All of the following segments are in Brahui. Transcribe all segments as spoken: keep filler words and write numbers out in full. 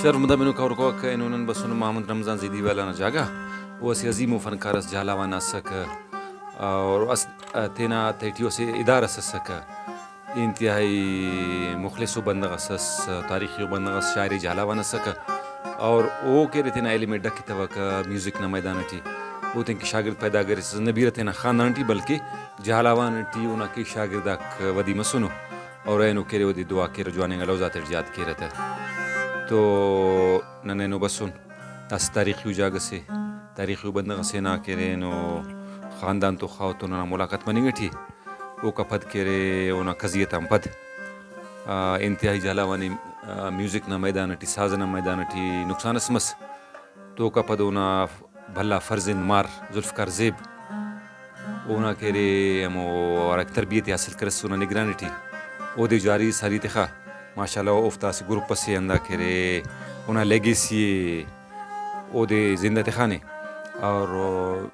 شرف مند منوکا ہرکوک اینو نن بسنو محمد رمضان زیدی والا نا جاگہ۔ او اسہ عظیم ءُ فنکار اس، جھالاوان اسکہ اور اس تینا تہٹی اسہ ادارہ اس اسکہ۔ انتہائی مخلص ءُ بندغ اس ئس، تاریخی ءُ بندغ اس، شاعر جھالاوان اسکہ اور او کہ ارے تینا علم ءِ ڈکتوکہ میوزک نا میدان ٹی۔ او تینکہ شاگرد پیدا کریسس، نہ بیرہ تینا خاندان ٹی بلکہ جھالاوان ٹی اونا کیہی شاگرداک ودی مسنو اور اینو کہ ارے اودے دعا کیرہ، جواننگا لوز آتیٹ یاد کیرہ تہ۔ تو نن اینو بسن داسہ تاریخی ءُ جاگہ سے، تاریخی ءُ بندغ ئسے نا کہ ارے اینو خاندان تو خاہوت تو ننا ملاقات مننگ ٹی۔ اوکا پد کہ ارے اونا کزیت آن پد، آ، انتہائی جھالاوانی، آ، میوزک نا میدان ٹی، ساز نا میدان ٹی نقصان اس مس۔ تو اوکا پد اونا بھلا فرزند مار ذوالفقار زیب، اونا کہ ارے ہمو ہراکہ تربیت ءِ حاصل کرس اونا نگرانی ٹی، اودے جاری ساری تخا۔ ماشاءاللہ اوفتا اسہ گروپ اسے ہندا کہ ارے اونا لیگیسی ءِ اودے زندہ تخانے۔ اور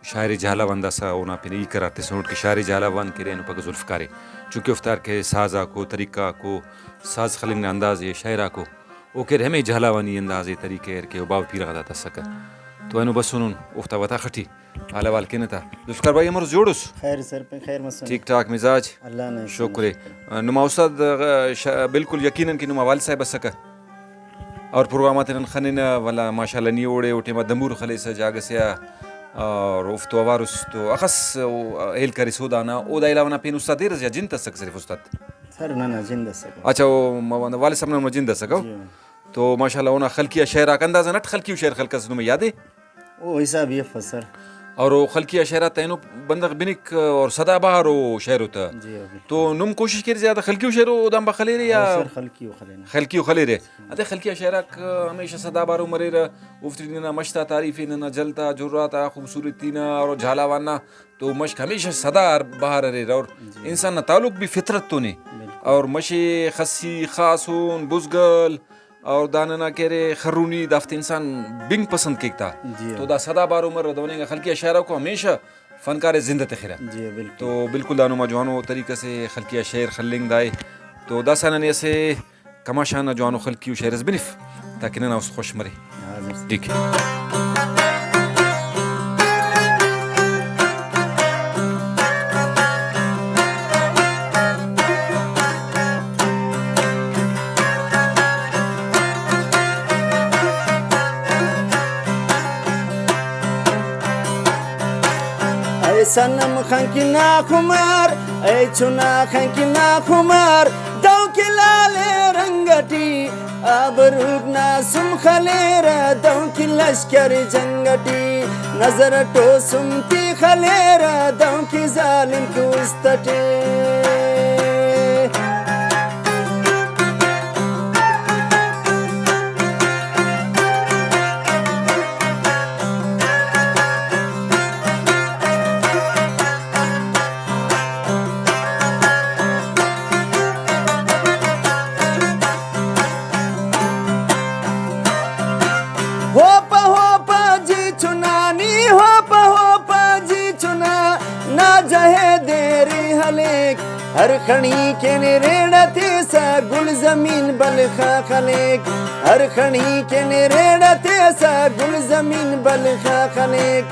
شاعر جھالاوان داسہ اونا پن ای قرار تسنٹ کہ شاعر جھالاوان کہ ارے اینو پگہ ذوالفقار ءِ، چونکہ اوفتا ہرکہ ساز آکو، طریقہ آکو، ساز خلنگ نا انداز ءِ، شاعر آکو، او کہ ارے ہمے جھالاوانی انداز ءِ، طریقہ ءِ ہرکہ او باوہ پیرہ غاتا اسکہ۔ تو اینو بسنن اوفتا وطاخ ٹی۔ حال احوال کینہ تا۔ ذوالفقار بھائی، امر اس؟ جوڑ اس؟ خیر سر پہ خیر مسنے۔ ٹھیک ٹھاک مزاج؟ اللہ نا احسان شکر ءِ۔ شکر۔ نما استاد، آ، ش-، بالکل یقیناً کہ نما والد صاحب اسکہ۔ اور پروگرام آتے نن خننہ، ولا ماشاءاللہ نی اوڑے او ٹائما دمبور خلیسہ جاگہ سے آ، اور اوفتو اوار اس تو اخس او ہیل کریس او دانا، او دا علاوہ نا پین استاد دیر اس یا جند اسکہ صرف استاد؟ سر ننا جند اسکہ۔ اچھا، او م-، والد صاحب نا نما جند اسکہ او؟ جی۔ تو ماشاءاللہ اونا خلقی آ شعر آک اندازہ نٹ خلقی و شعر خلقس نمے یاد ءِ؟ او حسابی افس سر۔ اور او خلقی آ شعر آتا اینو بندغ بنک اور سدا بہار او شعر او تا۔ جی ہاں، بالکل۔ تو نم کوشش کیر زیادہ خلقی و شعر او دانبا خلیرے یا؟ ہاں سر، خلقی و خلیرے۔ خلقی و خلیرے۔ انتئے خلقی آ شعر آک ہمیشہ سدا بہار او مریرہ، اوفتے ٹی ننا مش تا تعریف ءِ، ننا جل تا، جرات آ، خوبصورتی نا اور جھالاوان نا تو مشک ہمیشہ سدا بہار اریر اور جی۔ انسان نا تعلق بھی فطرت تونے۔ بالکل۔ اور مش ءِ خسی، خاسن، بزگل، اور دا ننا کہ ارے خرونی، دافتے انسان بنگ پسند کیک تا۔ جی۔ تو دا سدا بہار او مریرہ، دا انگا خلقی آ شعر آکو ہمیشہ فنکار ءِ زندہ تخرہ۔ جی، بالکل۔ تو بالکل دا نما جوانو طریقہ سے خلقی آ شعر خلنگ دا ءِ۔ تو داسہ ننے اسہ کماشان نا جوانو خلقی و شعر اس بنف تاکہ ننا است خوش مرے۔ ہاں، مرسی۔ ٹھیک۔ اے صنم خنک نا خمار، اے چنا خنک نا خمار، دہنکہ لالے رنگ ٹی آبروک نا سم خلیرہ، دہنکہ لشکر جنگ ٹی نظر ٹوسم تے خلیرہ، دہنکہ ظالم تے است ٹی۔ ہوپہ ہوپہ جی چنا نی، ہوپہ ہوپہ جی چنا نا جہے دیری ہلیک۔ ہر خنی کن ریڑہ تیسہ گل زمین بلخا خلیک۔ ہر خنی کن ریڑہ تیسہ گل زمین بلخا خلیک۔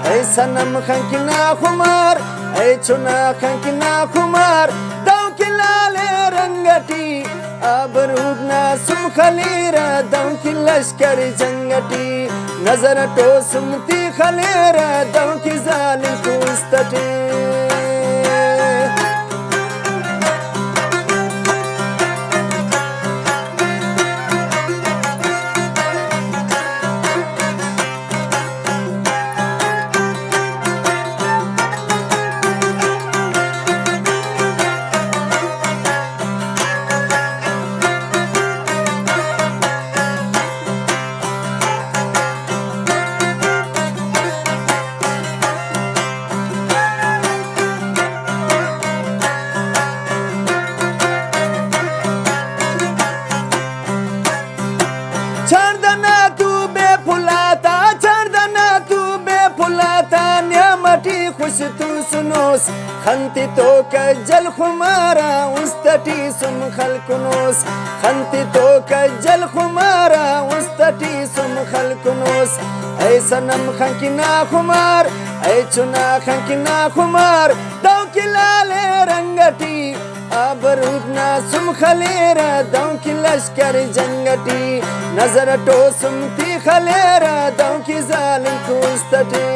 اے صنم خنک نا خمار، اے چنا خنک نا خمار، دہنکہ لالے رنگ ٹی آبروک نا سم خلیرہ، دہنکہ لشکر جنگ ٹی نظر ٹوسم تے خلیرہ، دہنکہ ظالم تے است ٹی۔ چاردہ نا تو بے پھل آتا، چاردہ نا تو بے پھل آتا، نیام ٹی خوش توسنوس۔ خن تے تو کجل خمارا است ٹی سم خلکنوس۔ خن تے تو کجل خمارا است خلکنوس۔ اے صنم خنک نا خمار، اے چنا خنک نا خمار، دہنکہ لالے رنگ ٹی آ بروک نا سم خلیرہ، دہنکہ لشکر جنگ ٹی نظر ٹوسم تے خلیرہ، دہنکہ ظالم کوست ٹی۔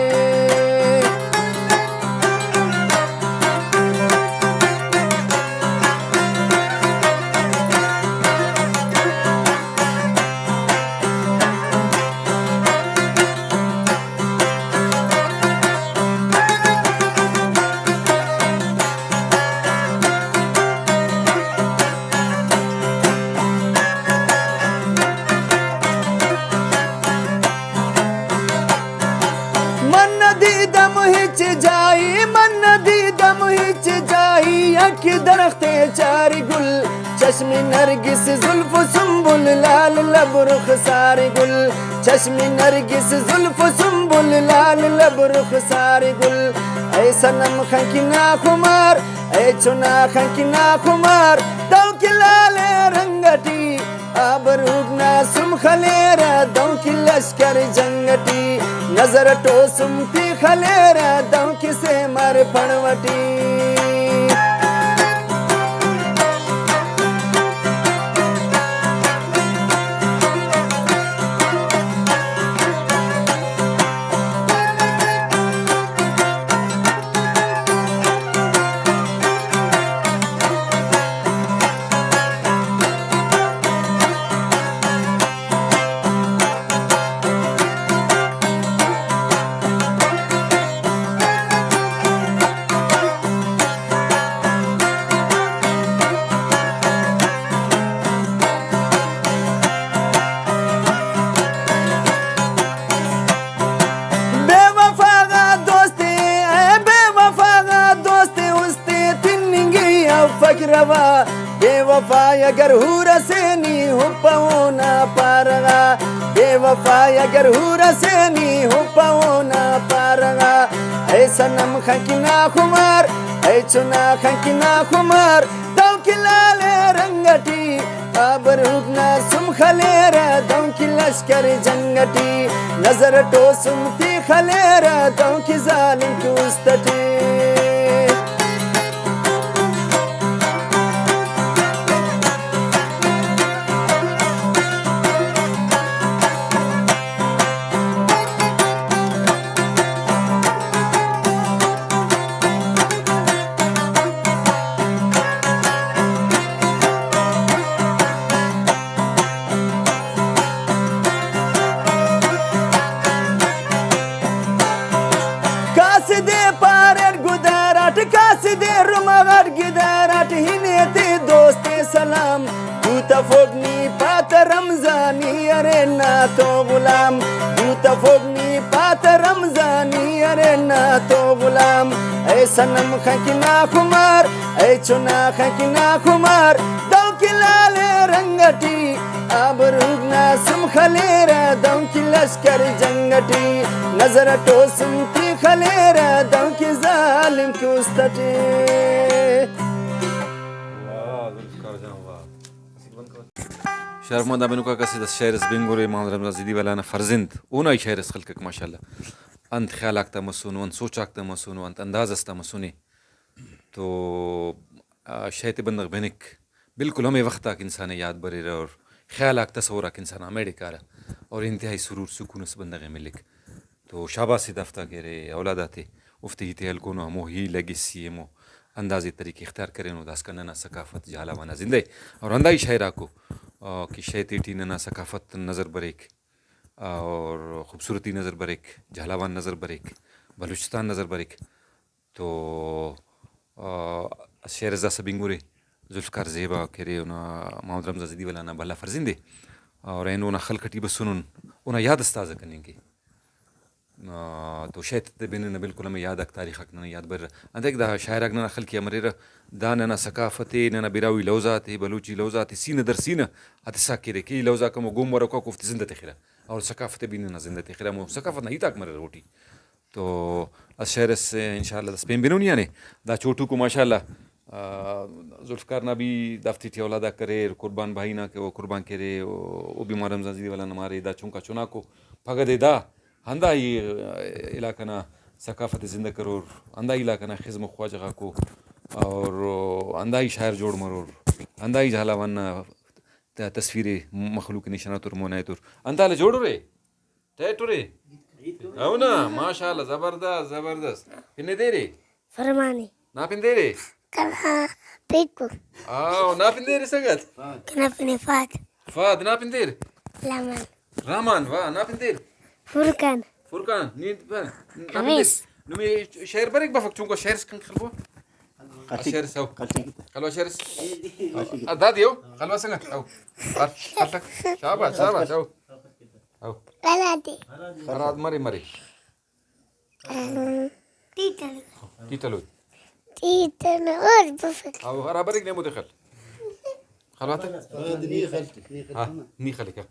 من ندیدم ہچ جائی، من ندیدم ہچ جائی، یک درخت چاری گل، چشم نرگس زلف سنبل لال لب رخسار گل، چشم نرگس زلف سنبل لال لب رخسار گل۔ اے صنم خنک نا خمار، اے چنا خنک نا خمار، دہنکہ لالے رنگ ٹی آ بروک نا سم خلیرہ، دہنکہ لشکر جنگ ٹی نظر ٹوسم تے خلیرہ، دہنکہ سیمار پڑو ٹی۔ بے وفا غا دوست، اے بے وفا غا دوست، است تننگی افک روا۔ بے وفا اگر حور سے نی ہپہ اونا پارہ غا، بے وفا اگر حور سے نی ہپہ اونا پارہ غا۔ اے صنم خنک نا خمار، اے چنا خنک نا خمار، دہنکہ لالے رنگ ٹی آ بروک نا سم خلیرہ، دہنکہ لشکر جنگ ٹی نظر ٹوسم تے خلیرہ، دہنکہ ظالم کوست ٹی۔ قاصد پاریٹ گداراٹ، قاصد رمغاٹ گداراٹ، ہنے تے دوست سلام۔ دو تفوک نی پاتہ رمضانی ارے نا تو غلام، دو تفوک نی پاتہ رمضانی ارے نا تو غلام۔ اے صنم خنک نا خمار، اے چنا خنک نا خمار، دہنکہ لالے رنگ ٹی آ بروک نا سم خلیرہ، دہنکہ لشکر جنگ ٹی نظر ٹوسم تے خلیرہ، دہنکہ ظالم کوست ٹی۔ واہ، ذوالفقار جان، واہ۔ شرف مند آ بنوکا قصیدہ اس شعر اس بنگورے محمد رمضان زیدی والا نا فرزند، اونا ہی شعر اس خلکک ماشاءاللہ۔ انت خیال آک تا مسونو، انت سوچ آک تا مسونو، انت انداز اس تا مسنے۔ تو، آ، شے تے بندغ بنک، بالکل ہمے وخت آک انسان ءِ یات بریرہ اور خیال آک، تصور آک انسان ءَ ہمیڑے کارہ اور انتہائی سرور سکون اس بندغ ءِ ملک۔ تو شاباس ءِ دافتا کہ ارے اولاد آتے، اوفتے ہیت ءِ ہلکونو، ہمو ہی لیگیسی، ہمو انداز طریقہ اختیار کرینو، داسکان ننا ثقافت جھالاوان نا زندہ ءِ۔ اور ہنداہی شاعر آکو، آ، کہ شے تیٹی ننا ثقافت نظر بریک اور خوبصورتی نظر بریک، جھالاوان نظر بریک، بلوچستان نظر بریک۔ تو، آ، شعر اس داسہ بنگورے، ذوالفقار زیبا کہ ارے اونا محمد رمضان زیدی والا نا بھلا فرزند ءِ، اور اینو اونا خلق ٹی بسونن، اونا یاد اس تازہ کننگ کے۔ آ، تو شے تے بننہ بالکل ہمے یاد آک، تاریخ آک ننا یاد بریرہ۔ انتئے کہ دا شاعر آک ننا خلق آ مریرہ، دا ننا ثقافت ءِ، ننا براہوئی لوزاتے، بلوچی لوزاتے سینہ در سینہ آ تساک کیرہ کہ ای لوزاک ہمو گومبروک آک اوفتے زندہ تخرہ اور ثقافت ءِ بھی ننا زندہ تخرہ، ہمو ثقافت نا ہیت آک مریرہ اوٹی۔ تو اسہ شعر اس انشاءاللہ داسہ پین بنونی آنے۔ دا چوٹوکو ماشاءاللہ آ، ذوالفقار نا بھی دافتے ٹی اولاد آک اریر، قربان بھائی نا کہ او قربان کرے، او، او بھی ماہ رمضان زیدی والا نا مارے، دا چنکا چناکو پگہ دے دا ہندا ہی علاقہ نا ثقافت ءِ زندہ کرور، ہندا ہی علاقہ نا خزم و خواجہ غاکو اور ہندا ہی شاعر جوڑ مرور، ہندا ہی جھالاوان نا ت-، تصویر ءِ مخلوق ءِ نشان ایتور، مونا ایتور۔ انتالہ جوڑ ارے؟ ٹائٹ ارے؟ او نا، ماشاءاللہ، زبردست، زبردست۔ پن ءِ دیر ءِ؟ فرمان ءِ۔ نا پن دیر ءِ؟ کنا پن ءِ۔ آ، نا پن دیر ءِ سنگت؟ کنا پن ءِ فہد۔ فہد، نا پن دیر؟ رحمان۔ رحمان، واہ، نا پن دیر؟ فرقان۔ فرقان، نی پن؟ نا پن دیر؟ اویس۔ نمے شعر بریک بفک، چونکو شعر اس کن خلبو۔ آ، شعر اس، او۔ خلبو شعر اس۔ آ، دادی، او۔ خلبو سنگت، او۔ بر، بر تک۔ شاباش، شاباش، او۔ او۔ ہراد مرے، مرے۔ ٹیٹلو۔ ٹیٹلو۔ ٹیٹلو اور بفک۔ او، ہرا بریک نیمو دے خل۔ خلوات؟ نی خل، نی خل۔ ہاں، نی خلک، ہاں۔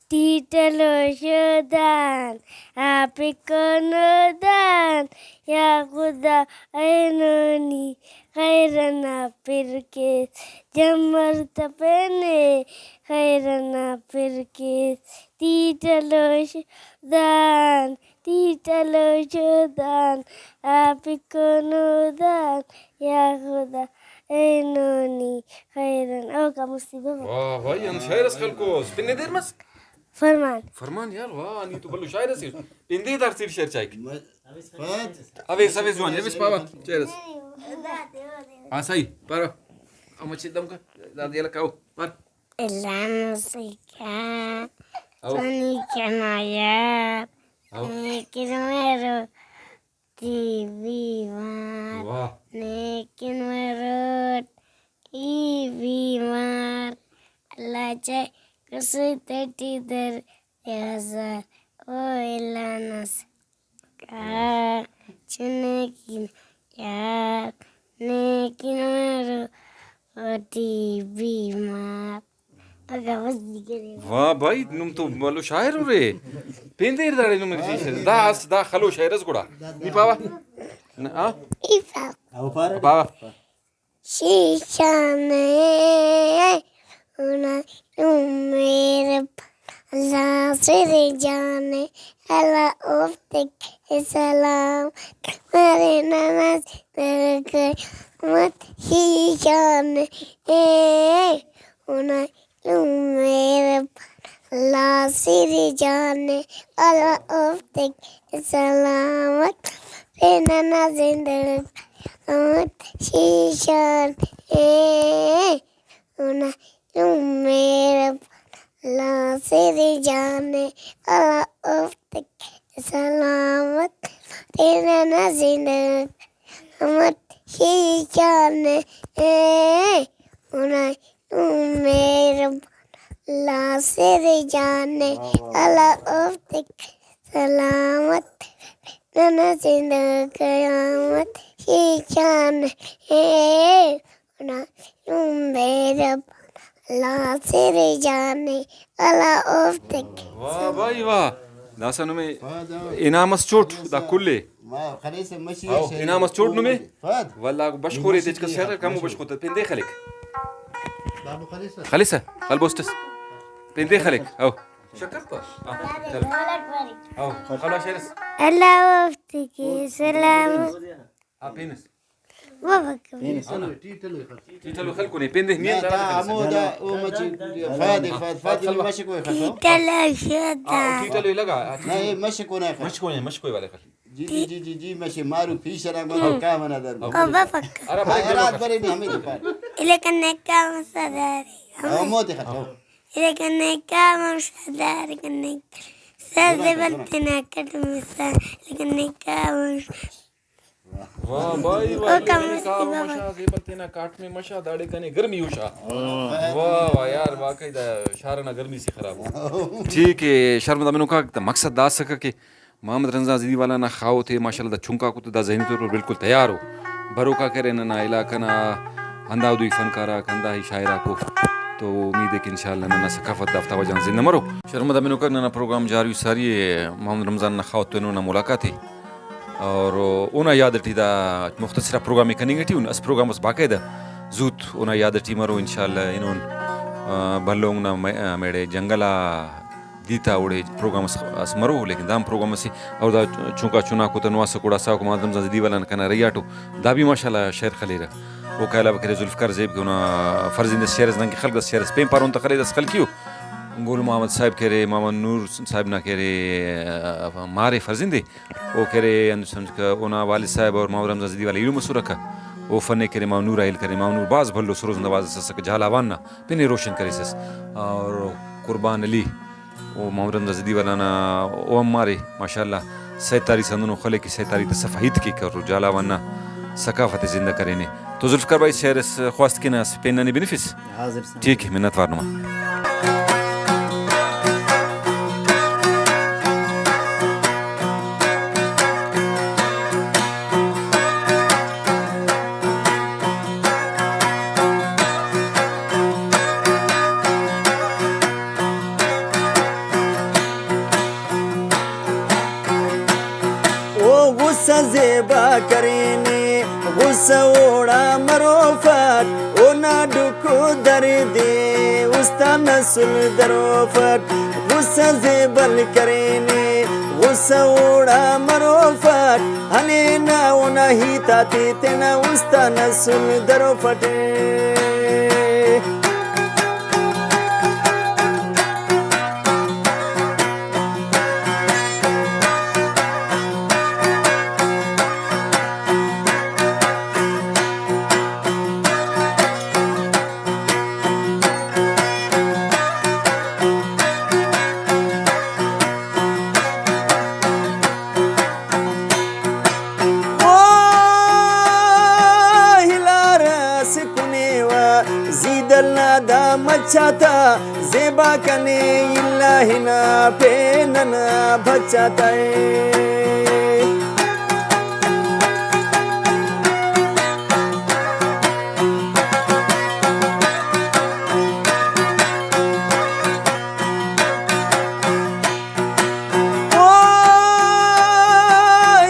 ٹیٹلو شودان، آپکو نودان، یا خدا اینو نی خیر انا پر کیس، جمر تپینے خیر انا پر کیس، ٹیٹلو شودان، ٹیٹلو شودان، آپکو نودان، یا خدا اینو نی خیر ان۔ اوکا مصیبت۔ واہ بھائی، انت شاعر اس خلکوس۔ پن ءِ دیر مس؟ فرمان۔ فرمان یار، واہ، نی تو بھلو شاعر اسے۔ پن دے دار سیر شعر چائک۔ اویس، اویس جوان، اویس پاوا، شعر اس۔ ہاں، صحیح، پارا۔ او مچے دم کا، دادی لکاو، پر۔ الان سکا، او۔ تنی کنا یار، او۔ نیکن میرو، ٹی بیمار، واہ۔ نیکن مروٹ ای بیمار، اللہ چائے کسوئی تیٹی در یازار، او اللہ ناس کا چنے کن یار، نیکن مروٹ ای بیمار۔ واہ بھائی، نم تو بھلو شاعر ارے۔ پین دیر داڑے نم ٹی شاعر۔ دا اس، دا خلو شاعر اس گڑا۔ نی پاوا؟ نہ، ہاں؟ او پارہ۔ پاوا۔ شیشہ نے اونا مہربان ناصر جان، اللہ اوفتے سلام کرے نماز درکے مت شیشہ نے اونا مہربان ناصر جان، اللہ اوفتے سلامت پہ ننا زندگ مت شیشان۔ اونا مہربان ناصر جان، اللہ اوفتے سلامت پہ ننا زندگ مت شیشان۔ اونا مہربان ناصر جان، واہ، واہ، اللہ اوفتے سلامت ننا زندگ قیامت شیشان۔ اونا مہربان ناصر جان، اللہ اوفتے۔ واہ بھائی واہ، داسہ نمے انعام اس چوٹ دا کل ءِ۔ واہ، خلیسہ مشی ہاؤ، شعر انعام اس چوٹ نمے۔ فہد۔ واللہ بشخورے تیچ کس شعر کم بشخور تہ پین دے خلک۔ بابو خلیسہ۔ خلیسہ، خل بوسٹس۔ پین دے خلک۔ ہاؤ۔ شکر پر۔ ہاں، چل۔ ہاؤ، خلا شعر اس۔ اللہ اوفتے سلام۔ آ، پین اس۔ بابا کبھی۔ پین اس۔ ٹیٹلو خلکو نے پین دے نی نہ، دا ہمو دا او مچے فہد، فہد، فہد خلوا۔ مشکو خلو۔ ٹیٹلو شودان۔ آ، ٹیٹلو لگا۔ نہ، اے مشکو نہ خل۔ مشکو نے، مشکو والے خل۔ جی، جی، جی، جی، جی، مشے مارو پیش را مارو کا منا در۔ او بفک۔ ارا، ہاں، برے، ارا، برے۔ برے نی ہمیں تو پار۔ الے کنے کا مسداری۔ او موت خطو۔ الے کنے کا مسدار کنے۔ سر زبر تینا کٹ مسا، الے کنے کا مس۔ واہ بھائی واہ، او کا الے کنے کا مسدار۔ مشا زیبل تینا کاٹ میں مشا، داڑے کنے گرمی ہوشا۔ واہ واہ یار، واقعی دا شار نا گرمی سے خراب۔ ٹھیک ہے، شرمندہ منو کا مقصد دا سکا کہ محمد رمضان زیدی والا نا خاہوت ءِ، ماشاءاللہ دا چنکاکو تو دا ذہنی طور پر بالکل تیار ءُ۔ بروکا کرے ننا علاقہ نا ہندا دوئی فنکار آک، ہندا ہی شاعر آک ءُ۔ تو امید ءِ کہ انشاءاللہ ننا ثقافت دافتا وجہ غان زندہ مرو۔ شرمندہ منوکاک، ننا پروگرام جاری ءُ ساری ءِ، محمد رمضان نا خاہوت تو اینو نا ملاقات ءِ۔ اور اونا یاد ٹی دا مختصر آ پروگرام ءِ کننگ ٹی اُن۔ اسہ پروگرام اس باقاعدہ زوت اونا یاد ٹی مرو، انشاءاللہ اینو، آ، بھلونگ نا مے-، آ، میڑے جنگل آ دیتا اوڑے پروگرام اس، اس مرو، لیکن دا ہم پروگرام اسے۔ اور دا چنکا چناکو تنواسہ گڑا ساکو محمد رمضان زدی والا نا کنا رہی آٹو، دا بھی ماشاءاللہ شعر خلیرہ۔ اوکا علاوہ کہ ارے ذوالفقار زیب کہ اونا فرزند اس شعر اس نن کہ خلک، دس شعر اس پین پارون تا خلے، دس خلقیو۔ گل محمد صاحب کہ ارے، محمد نور صاحب نا کہ ارے، آ، مارے فرزندے۔ او کہ ارے، ہندن سمجھکہ اونا والد صاحب اور محمد رمضان زدی والا ایلم اسرکہ۔ او فن ءِ کہ ارے، محمد نور آ ہیل کرے۔ محمد نور بھاز بھلو سروز نا، بھاز اسہ کہ جھالاوان نا پن ءِ روشن کریسس۔ اور قربان علی، او محمد رمضان زدی والا نا او ہم مارے، ماشاءاللہ، سید تاریخ سے ہندنو خلے کہ سید تاریخ تا صفا ہیت کیک اور جھالاوان نا ثقافت ءِ زندہ کرینے۔ تو ذوالفقار بھائی، شعر اس خواست کینہ، اسہ پین ننے بنفس۔ حاضر ساں۔ ٹھیک ہے، منت وار نما۔ او غصہ زیبا کرینے، غصہ اوڑا مروفٹ، اونا ڈکھ و درد ءِ است آ نسل دروفٹ۔ غصہ زیبل کرینے، غصہ اوڑا مروفٹ، ہنینا اونا ہیت آتے تینا است آ نسل دروفٹ۔ او ہلار اسہ کنے و زیدل نا دا مچ آتا زیبا کنے الا ہنا پین انا بچ آتا ءِ۔ او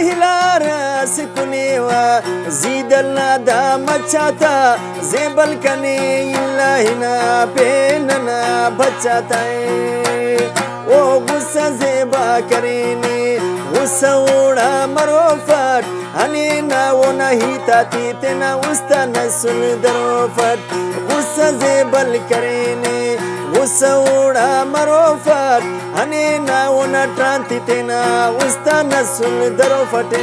ہلار اسہ کنے و زیدل نا دا مچ آتا زیبل کنے الا ہنا پین انا بچ آتا ءِ۔ او غصہ زیبا کرینے، غصہ اوڑا مروفٹ، ہنینا اونا ہیت آتے تینا است آ نسل دروفٹ۔ غصہ زیبل کرینے، غصہ اوڑا مروفٹ، ہنینا اونا ٹرانتے تینا است آ نسل دروفٹ۔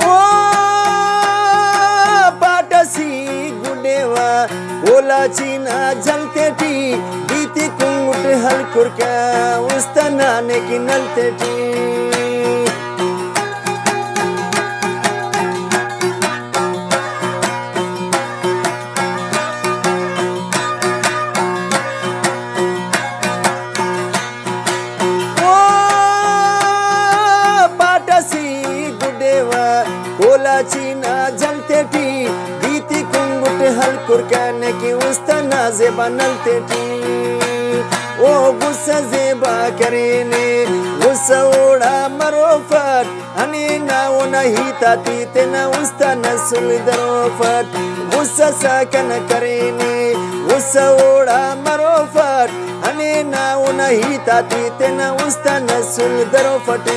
او پاٹ ئسے گڈیوہ کولاچی نا جل تیٹی، بیتی کنگٹ ہلکرکہ است ئنا نیکی نل تیٹی۔ او پاٹ ئسے گڈیوہ کولاچی نا جل تیٹی، بیتی کنگٹ ہلکرکہ نیکی است ئنا زیبا نل تیٹی۔ او غصہ زیبا کرینے، غصہ اوڑا مروفٹ، ہنینا اونا ہیت آتے تینا است آ نسل دروفٹ۔ غصہ سا کنا کرینے، غصہ اوڑا مروفٹ، ہنینا اونا ہیت آتے تینا است آ نسل دروفٹ۔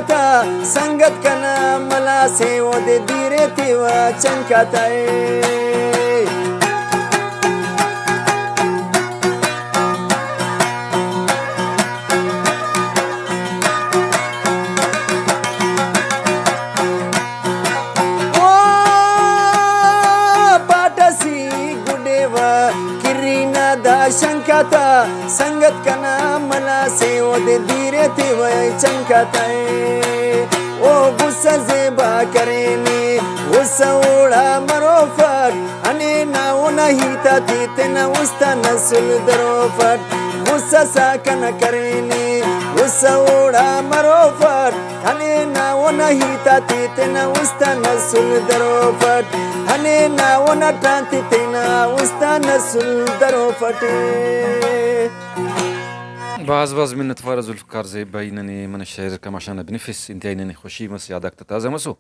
تا سنگت کنا ملا سے اودے دیر ایتیوہ چنکا تا اے۔ او پاٹ ئسے گڈیوہ کری نا دا شنکا تا، سنگت کنا ملا سے اودے دیر ایتیوہ چنکا تا اے۔ او غصہ زیبا کرینے، غصہ اوڑا مروفک، ہنینا اونا ہیت آتے تینا است آ نسل دروفک۔ غصہ سا کنا کرینے، غصہ اوڑا مروفک، ہنینا اونا ہیت آتے تینا است آ نسل دروفک، ہنینا اونا ٹانتے تینا است آ نسل دروفٹ۔ بھاز بھاز منت وار ذوالفقار زیب بھائی، ننے منہ شئیر کماشان نا بنفس، انتہائی ننے خوشی مس، یاداک تا تازہ مسو۔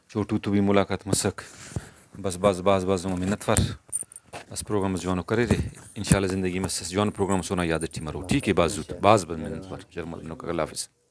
چوٹو تو بھی ملاقات مسک۔ بس بھاز بھاز بھاز نما منت وار۔ اس پروگرام اس جوانو کریرے۔ انشاءاللہ زندگی مس اس جوانو پروگرام اس اونا یاد ٹی مرو۔ ٹھیک ہے، بھاز زوت، بھاز بھاز منت وار۔ شرمال بنوک، اللہ حافظ۔